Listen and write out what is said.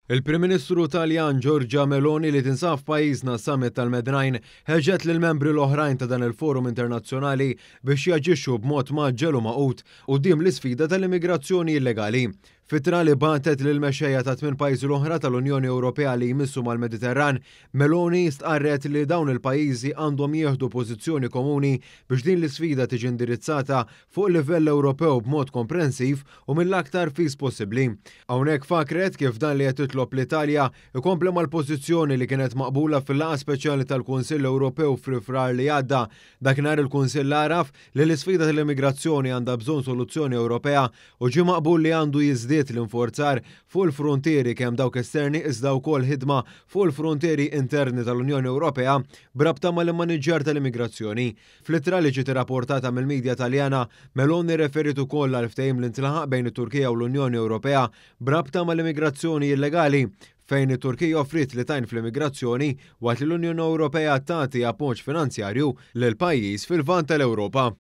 Il-Prim Ministru Taljan Giorgia Meloni li tinsab f'pajjiżna summit tal-Med-9 ħeġġet lill-membri l-oħrajn ta' dan il-forum internazzjonali biex jaġixxu b'mod mgħaġġel u magħqud quddiem l-isfida tal-immigrazzjoni illegali. F'ittra li bagħtet lill-mexxejja ta' tmien pajjiżi l-oħra tal-Unjoni Ewropea li jmissu mal-Mediterran, Meloni stqarret li dawn il-pajjiżi għandhom jieħdu pożizzjoni komuni biex din l-isfida tiġi indirizzata fuq livell Ewropew b'mod komprensiv u mill-aktar fis possibbli. Hawnhekk fakret kif dan li qed titlob l-Italja ikompli mal-pożizzjoni li kienet maqbula fil-laqgħa speċjali tal-Kunsill Ewropew fi Frar li għadda. Dakinhar il-Kunsill għaraf li l-isfida tal-immigrazzjoni għandha bżonn soluzzjoni Ewropea u ġie maqbul li għandu jiżdied l-inforzar fuq il-fruntieri kemm dawk esterni iżda wkoll ħidma fuq il-fruntieri interni tal-Unjoni Ewropea b'rabta mal-immaniġġjar tal-immigrazzjoni. Fl-ittra li ġiet irrapportata mill-midja Taljana, Meloni rreferiet ukoll għal ftehim li ntlaħaq bejn it-Turkija u l-Unjoni Ewropea b'rabta mal-immigrazzjoni illegali, fejn it-Turkija offriet li tgħin fl-immigrazzjoni waqt li l-Unjoni Ewropea tagħti appoġġ finanzjarju lil pajjiż fil-Lvant tal-Ewropa.